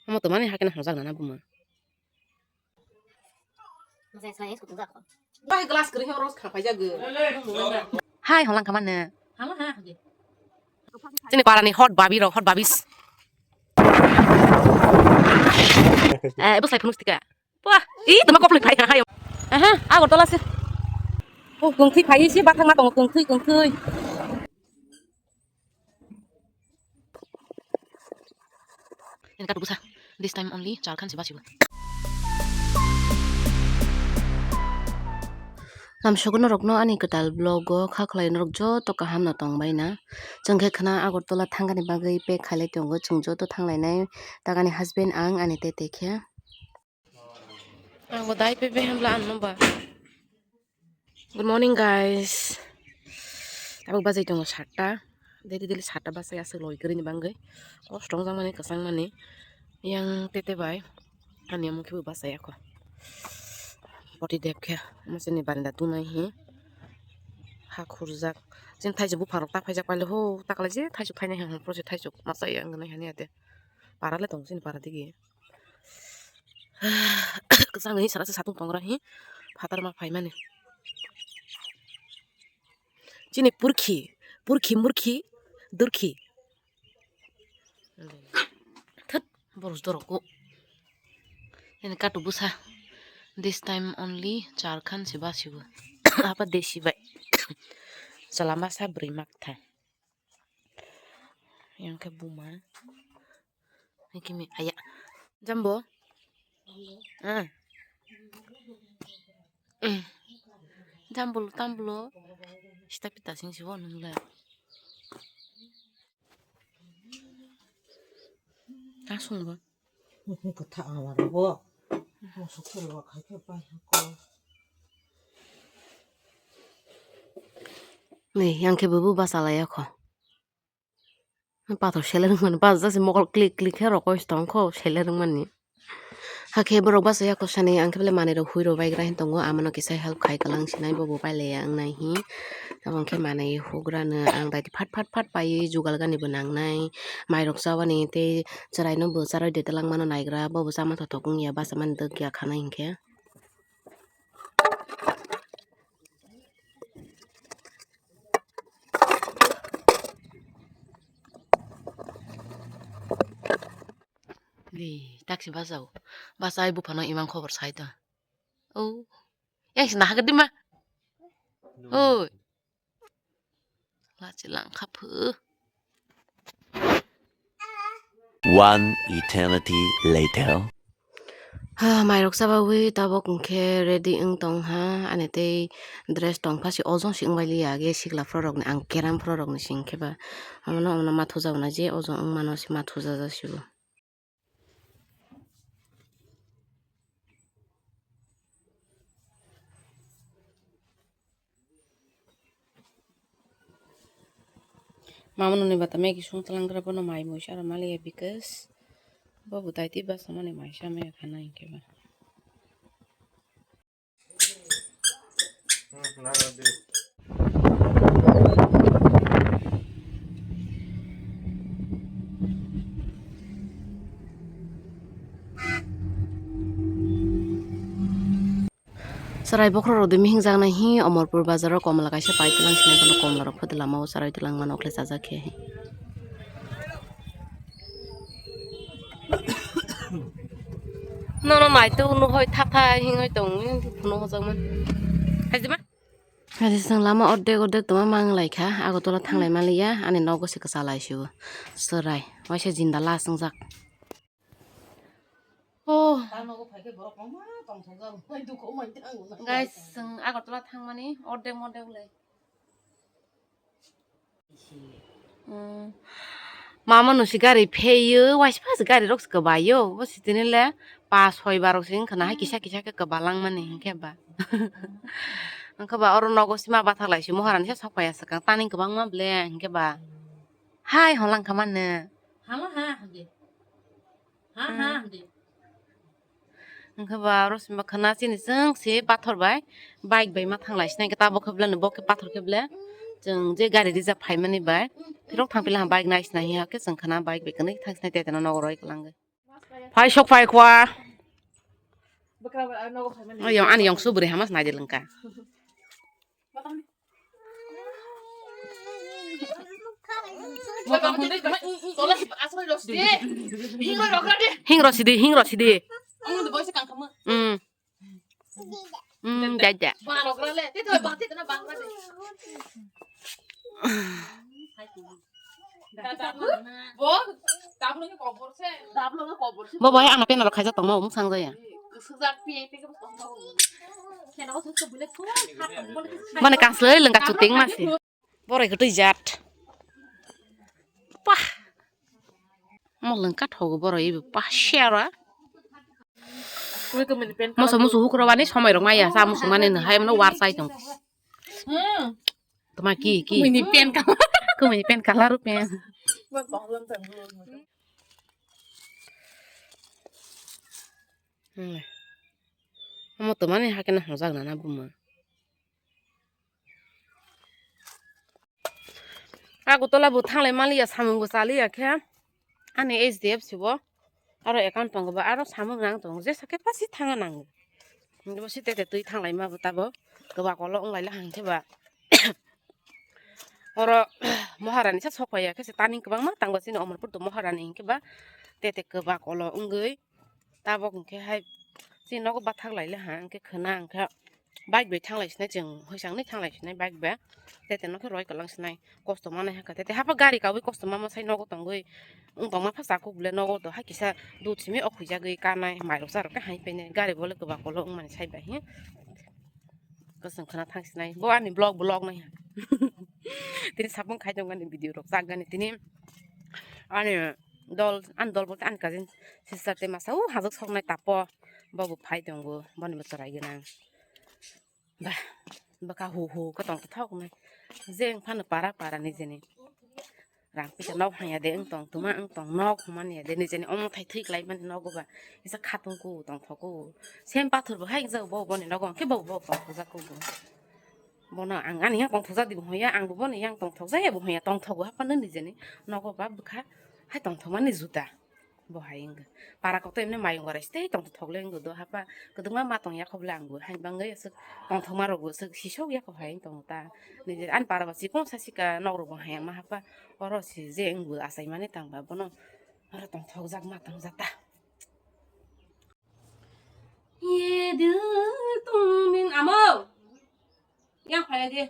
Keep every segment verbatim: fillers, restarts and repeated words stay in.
Omo to mani hakhe na hamjak nana buma. Hai, holang khamane. Chini parani hot babi rok, hot babis. Eh, bwslai phunuk stika. Wah, ih, tuma koplai phai kha hayo. Aha, Agartala se. Oh, kungthui phai se, bathang ma tongo, kungthui, kungthui. Ini katu busa. This time only char khan se basibo. Lamsogo norokno ani kwtal vlog o kha khlai norok joto kaham no tong bai na. Chwng khe khna Agartala thangani bagwi pack khailai tongo, chwng joto thanglainai. Takani husband ang ani tete khe. Ang bo dai pe behemla anno ba. Good morning, guys. Tabuk bajai tongo satta. Daily daily satta bachai aswk loi kwrwini bangwi. Kosto wngjakmani kwchangmani. Yang tete bai. Ani omo khe bo bachai ako. Poti dep khe. Omo chini barinda tunai hi. Ha khurjak. Chini thaichuk buphangrok tak phaijak paile ho. Taklai je thaichuk thainai hwn. Pro se thaichuk masa yang gnai hani ate. Para le tong chini para digi. Kwchang ni sara se satung tongra hi phatar ma phaimani. Chini purkhi, purkhi murkhi, durkhi. Thut, boros dorok ko. Ini katu busa. This time only char khan se basibo. Apa desi bai. Salama sa bri mak tha. Yang khe buma. Ini kimi aya. Jambo. Ah. Eh. Jambulo, tambulo. Sita pita sing sibo nungla. Asung ba. Ini kota awar bo. Masuk ke luar kai ke bai ko. Ni yang khe bubu basa laya kho. Pathor seler wngmani bas jasi mokol klik klik khe rokoi tong kho seler wngmani. Hakhe borok basa ya kho sani ang khe bele manwi rok hui rok bai gra hin tongo amano kisa help khai kwlang sinai bobo pai laya wngnai hi. Abo khe manwi hugrano ang daiti phat phat phat paiwi jugal gani bo nangnai. Mairok chabani tei chwraino bo charwi de twlang mano naigra bobo chama thothok wngya basa mani dwkya khanai hinkhe. Li, taksi bachao. Bachai buphano imang khobor sai ta. Oh. Yang sina hagdima. Oi. Lachi lang khaphu. One eternity later. Ha, mairok chabawi tabok hwnkhe ready wng tong ha, ani tei dress tong pha si ojong si wng bai liya age sikla phro rokni ang keram phro rokni si hwnkhe ba. Omono omono ma thujaknai je ojong wng mano si ma thujaja sibo. Mama noni bata Maggie sung tlang gra bono mai mui sara maliya because bo bo daiti basa mani mai sa maya khana hinkhe ba. Chwrai bokhorok rok dimi hingjak nai hi Omorpur bazar o komla kaisa pai tlang sinai bono komla rok photo lama o chwrai tlang mano okle chajak khe. Nono mai tu no hoi tha tha hing hoi tong ni phunu hojak man. Haji ma? Haji sang lama ordek ordek toma mang lai kha Agartala thang lai ma liya ani nogo se kwcha lai sibo. Chwrai waisa jinda la swngjak. Oh. Guys, chwng Agartala thangmani ordek modek le. Hmm. Mama no si gari pheyo, waisa gari rok se kwbaio, bo sitini le pa soi ba rok se wngkha na hai kisa kisa khe kwba langmani hinkhe ba. Hinkhe ba oro nogo sima bathak lai si mohorani se sok phaiya swkang tani kwbangma ble hinkhe ba. Hai holang kha manne. Hala ha hande. Ha ha hande. Hwnkhe ba oro sima khwna chini chwng se pathor bai bike bai ma thang lai sinai khe tabok khe ble bo khe pathor khe ble chwng je gari reejak phaimani bai Thirok thang pila bike nai sinai hiya khe chwng khana bike bai kwnwi thang sinai tete no nogo roi kwlangwi. Phai sok phai khwa. Ayong ani yong subri hamas nai de lengka. Hing ro sidi, hing ro sidi. Hmm. Hmm, da, da. Bo bai ano penal khaijak tongma mung sangjaya. Mane kasloi lengka chuting masi. Borai kwtwi jat. Pah. Mo lengka thogo borai ibo pah siara. Moso musu hukro bani somoi rok maya sa musu mani no hai mano war sai tong. Toma ki ki. Kumui ni pen color. Kumui ni pen color pen. Hmm. Amo toma ni hakena hojak nana buma. Agartala bo thanglai maliya, samung bo chaliya khe ani H D F C bo aro account tongo ba aro samung nang tongo, jesa khe pasi thangna nango. Bo si tete twi thanglai ma bo tabo kwbak olo wng lai le hang khe ba oro Maharani sa sok phai ya khe se taning kwbangma tango chini Omorpur to Maharani hing khe ba tete kwbak olo wngwi. Tabok hwnkhe hai chini nogo bathak laile ha hwnkhe khwna hwnkhe bike bai thanglai sinai, chwng hwsangni thanglai sinai bike bai. Tete nokhe roi kwlang sinai kosto manai hakha, tete hapha gari kaui kosto mama sai nogo tongwi wng tongma pha chakuk le nogo to hai kisa dut simi o khuijagwi kanai mairok charok khe hai painai gari bole kwbak kolo wngmani sai bai hi. Kwchwng khwna thang sinai bo ani vlog vlog nai ha. Tini sapung khai tong ani video rok chak gani tini ani dol ani dol bolte ani cousin sister te masa o hajak soknai tapo bo bo phai tongo boni bo chwrai gwnang ba bwkha hu hu khe tong thok nai je wng phano para para ni jeni. Rang pisa nok hanya de wng tong tuma wng tong nok humani ya de nijeni omo thai thwi klai mani nogo ba kisa khatung ku tong thogo sem pathor bo hai jak bo boni nogo hwnkhe bo bo tong thok jak ku bo bono ang ani yang tong thok jak di bo hoya ang bo boni yang tong thok jak ya bo hoya tong thogo hapano nijeni nogo ba bwkha hai tong thok mani juda. Bo hai wngkha para kok to emne mayung barai se tei tong thok le wngkha do hapha kwdwkma ma tong ya khobla ang bo hai bangwi aswk tong thok ma rok bo aswk sisok ya kho hai tong ta. Nijeni ani para ba chikon sa sika nok rok bo hai ma hapha oro si je wng bo achai mani tang ba bono oro tong thok jak ma tong jak ta. Ye dil tum bin amo yang phai di.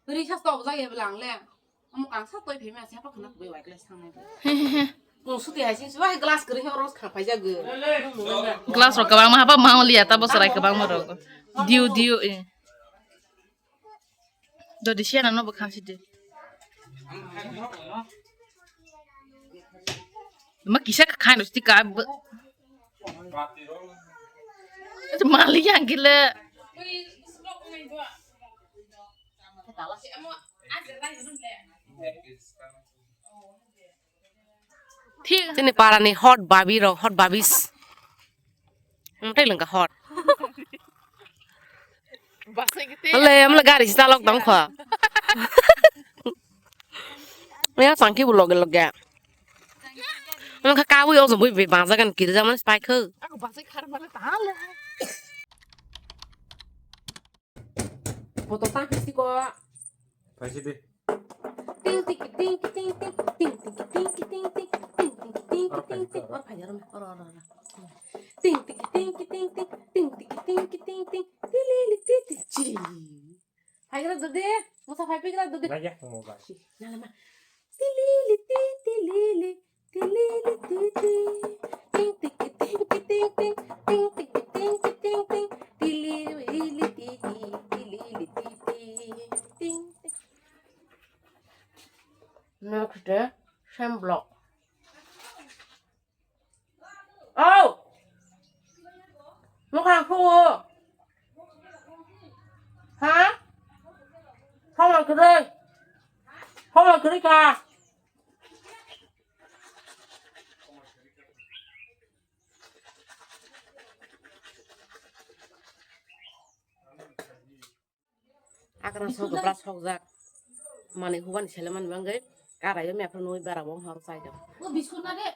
Ri sa stop jak ya belang le. Omo kang sa toi phai ma se pa khana bai wai kle sangnai. Mung suti hai sing suai glass kri ho ros khang phai jak ge. Glass rok kabang ma haba ma liya ta bo sarai kabang ma rok. Diu diu e. Dodi siya nang no bwkhang sidi. Ma kisa khain sti ka. Mali yang gila. Thik. Chini parani hot babi rok, hot babis. Ang tei lengka hot. Basai kete. Ale, amla gari si talok tong kho. Ya sangki bu loge loge. Ang kha kawi o bui be bajagan kirja man spai kho. Aku basai khar male ta le. Motor tang pisi ko. Paisi de. Ting tiki ting ki ting ting ting tiki ting ki ting ting ting tiki ting ting ting. Or phai aro, or, or, or. Ting tiki ting ki ting ting ting tiki ting ki ting ting. Tilili titi chi. Phai gra dode. Musa phai pi gra dode. Lagi aku mau bahas. Nala ma. Tilili titi lili. Tilili titi. Ting tiki ting ki ting ting. Ting tiki ting ki ting ting. Tilili titi. Tilili titi. Ting. Next day, same block. Oh! Mukhang phuo. Ha? Homa kwrwi. Homa kwrwi ka. Akran sok, brush sok jak. Mani hubani sele mani bangwi. Kara yo mepra nui bara bo hor chai jak. O biskut na de.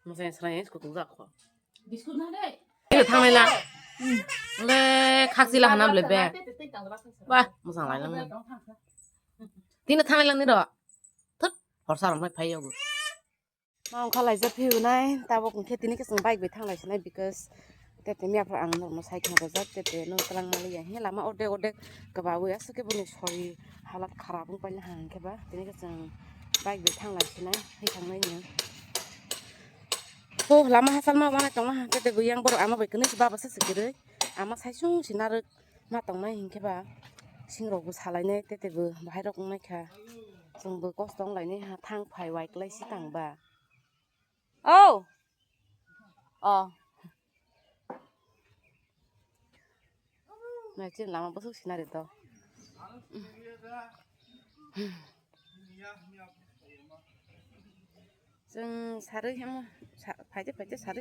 Masai srai es kutung jak kho. Biskut na de. Tino thangnai la. Le khakchi la hanam le be. Ba, masang lai lang. Tino thangnai lang ni ro. Thut, horsa rok mai phai yogo. Ma wngkha laijak phiunai, tabuk hwnkhe tini khe chwng bike bai thang lai sinai, because tete miya phuru ang norokno cycle rwjak, tete no twlang maliya he lama ordek ordek kwbaui aswk khe boni sori halat kharap wng paina hang khe ba, tini khe chwng bike bai thang lai sinai, hai thang nai nw. O lama hachal ma wanai tongma hang khe tebo yang borok ama bai kwnwi se baba se swkirwi ama saisung se narwk ma tongnai hinkhe ba singrok bo salainai tete bo bahai rok wngnaikha chwng bo kosto wnglainai ha thang phai waiklai si tang ba. O. O. Nai chini lama bwswk sinari to. Chwng sarwi hemo, sa-, phaide phaide sarwi.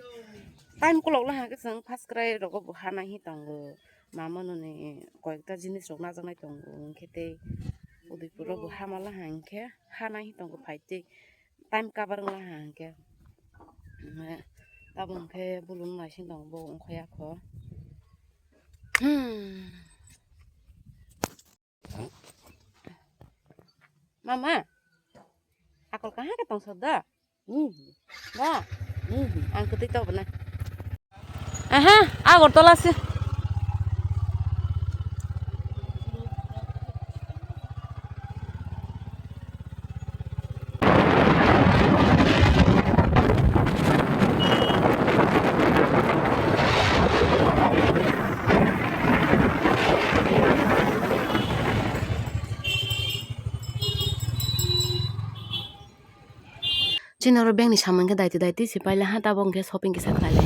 Time kolok la hangkhe chwng first cry rogo bo hanai hi tongo. Mama noni koyekta jinis rok najaknai tongo, hwnkhe tei Udaipur rogo hamala hangkhe hanai hi tongo phaide. Time cover wngla ha hwnkhe. Omo tabuk hwnkhe bulu naising tongo bo wngkha yakho. Hmm. Mama, akol kaha khe tongsa da? Hmm. Da? Hmm. Ang kwtwi tobna. Aha, Agartala se. Chini oro bank ni samung khe daiti daiti se paila ha, tabuk hwnkhe shopping kisa khlai lai.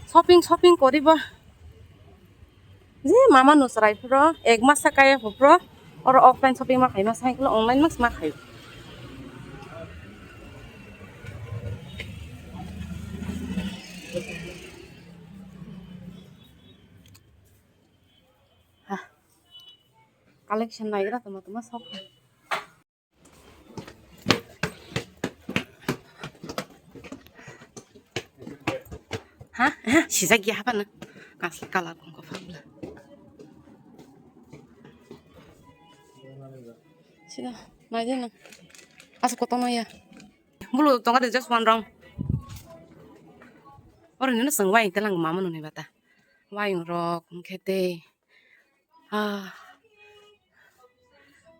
Shopping, shopping koriba. Je mama no chwrai phro, ek mas sa kaya phro, oro offline shopping ma khaima sai kolo online mas ma khayo. Ha. Collection naigra toma toma sok. Ha? Ha? Sijak ya hapana. Kasla kalar kong ko phabla. Sida, naidi na. Asa kotono ya. Bulu tonga de just one round. Oro nino sengwai telang mama nuni bata. Wayung rok, hwnkhe tei, ah,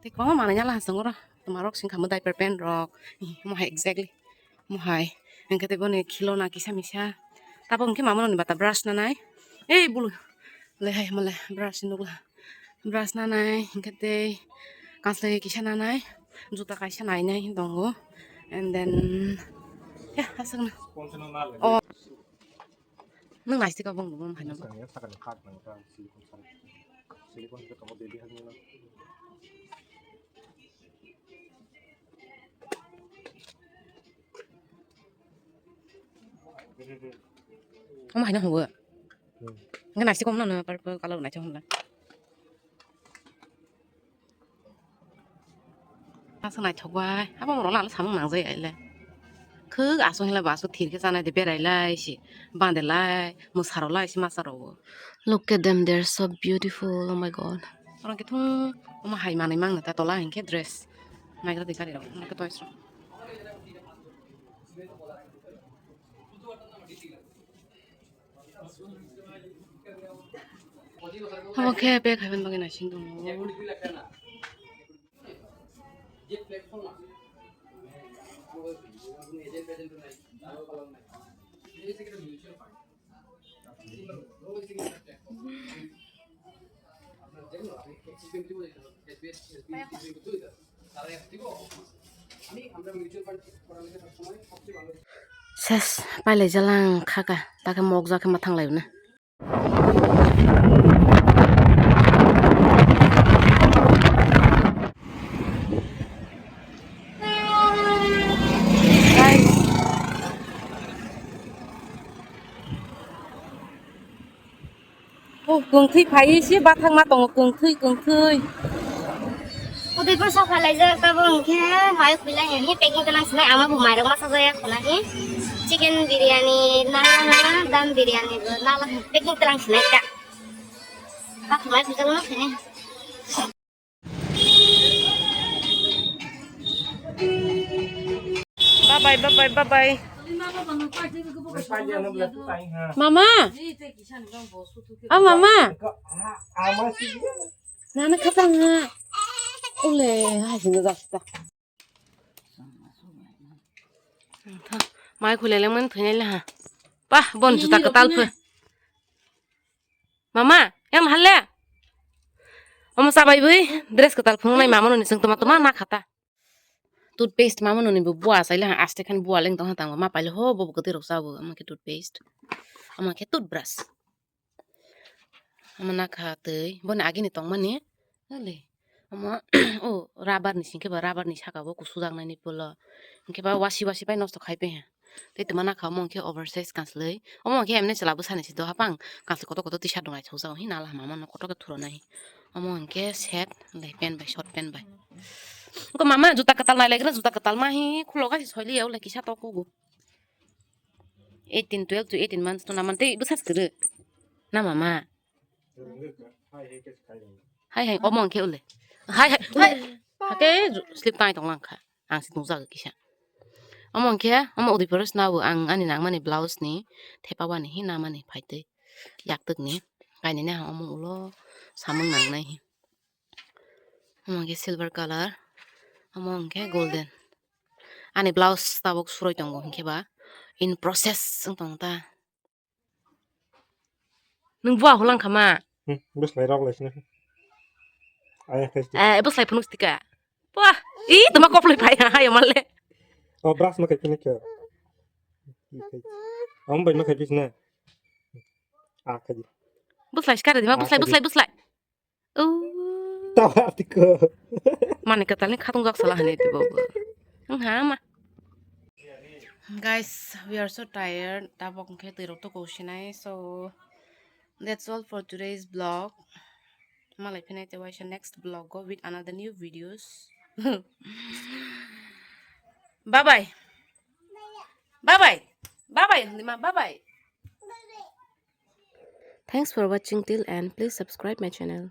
tei kwbangma manwi ya lang chwng oro. Toma rok sing kha mo diaper pant rok, omo hai exactly, omo hai. Hwnkhe tei boni khilona kisa misa. Tabuk hwnkhe mama noni bata brush nanai. Ei bulu, le hai mo le brush nukla. Brush nanai, hwnkhe tei kansle kisa nanai, juta kaisa nainai tongo. And then, ya, aswkno. Oh. Nwng naisika bong bong haino. Sakani khat nang ta silicone sari. Silicone se tamo baby hagni no. Omo haino hugo. Nang naisika omo no purple color nai chong la. Aswk naithok bai, abo borok no ano samung nang jai ai le. Khuk aswk hinla bo aswk thir khe chanai de berai lai se, bande lai, mwsa rw lai se masa rw o. Look at them, they're so beautiful, oh my God. Oro khe thung omo hai manwi mang ta tola hinkhe dress. Naigra de gari rok, omo khe toys rok. Omo khe bag haiman bagwi naising tongo. Ses, pailai jalang khaka, takhe mokjak khe ma thanglai hwnwi. Bai Oh, kungthwi phai se bathang ma tongo, kungthwi, kungthwi. Udaipur sa phalaijak, tabuk hwnkhe mai khulai hwnwi packing twnang sinai, ama bo mairok masa jaya khwna hi. Chicken biryani nala, dum biryani bo nala, packing twnang sinai ta. Bathang mai khujak no khene. Bye bye, bye bye, bye bye. Mama. Oh, mama. Nana khatang ha. Ule, hai sini dah, dah. Mai khulai lengmani thwinai le ha. Pah, bon juta kwtal phe. Mama, yang halle. Omo sabai bui, dress kwtal phunuknai mama noni chwng toma toma na khata. Toothpaste mama noni bo bua sai le ha, aste khan bua leng tong ha tang ma paile ho bo kwtwi rok sa bo, omo khe toothpaste. Omo khe toothbrush. Omo nakha twi, boni agini tongmani, ole, omo, o rubber ni singkhe ba rubber ni saka bo kusujaknai ni polo, hinkhe ba wasi wasi pai nosto khai pai ha. Tei twma nakha omo hinkhe oversize kanslwi, omo hinkhe emne chwla bwsani se do hapang, kanslwi kotor kotor t-shirt rok naithokjak, hwnwi nala hama mano kotor khe thuronai. Omo hinkhe set, lai pant bai, short pant bai. Ko mama juta kwtal nai lai gra, juta kwtal ma hi khulo gasi soi liya, ole kisa tok kugo. Eighteen, twelve to eighteen months to naman tei bwsa kwrwi. Na mama. Hai hai, omo hinkhe ule. Hai hai, hai. Hake slip tai tong langkha. Ang si nukjak kisa. Omo hinkhe, omo Udaipur se nabo ang ani nangmani blouse ni thepa wani hi namani phaitwi. Yaktwk ni. Kainwi nai omo ulo samung nangnai hi. Omo hinkhe silver color. Omo hinkhe golden. Ani blouse tabuk suroi tongo hinkhe ba in process wng tong ta. Nwng bua hulang kha ma? Hmm, bwslai rok lai sini. Ayang khai sini. Eh, bwslai phunuk stika. Wah, ih, tuma koplai phai ha, hayo male. Oh, brush ma khai phunuk kha. Ih, khai. Am bai ma khai pis na. Ah, khai. Bwslai skara di ma, ah, bwslai, khai. Bwslai, bwslai. Oh. Tawa tiko. Mane katalni khatung jak sala hani tibo. Wng ha ma. Guys, we are so tired. Tabok hwnkhe twi rok to kok sinai. So that's all for today's vlog. Malai phinai te waisa next vlog go with another new videos. Bye bye. Bye bye. Bye bye, Lima. Bye bye. Thanks for watching till end. Please subscribe my channel.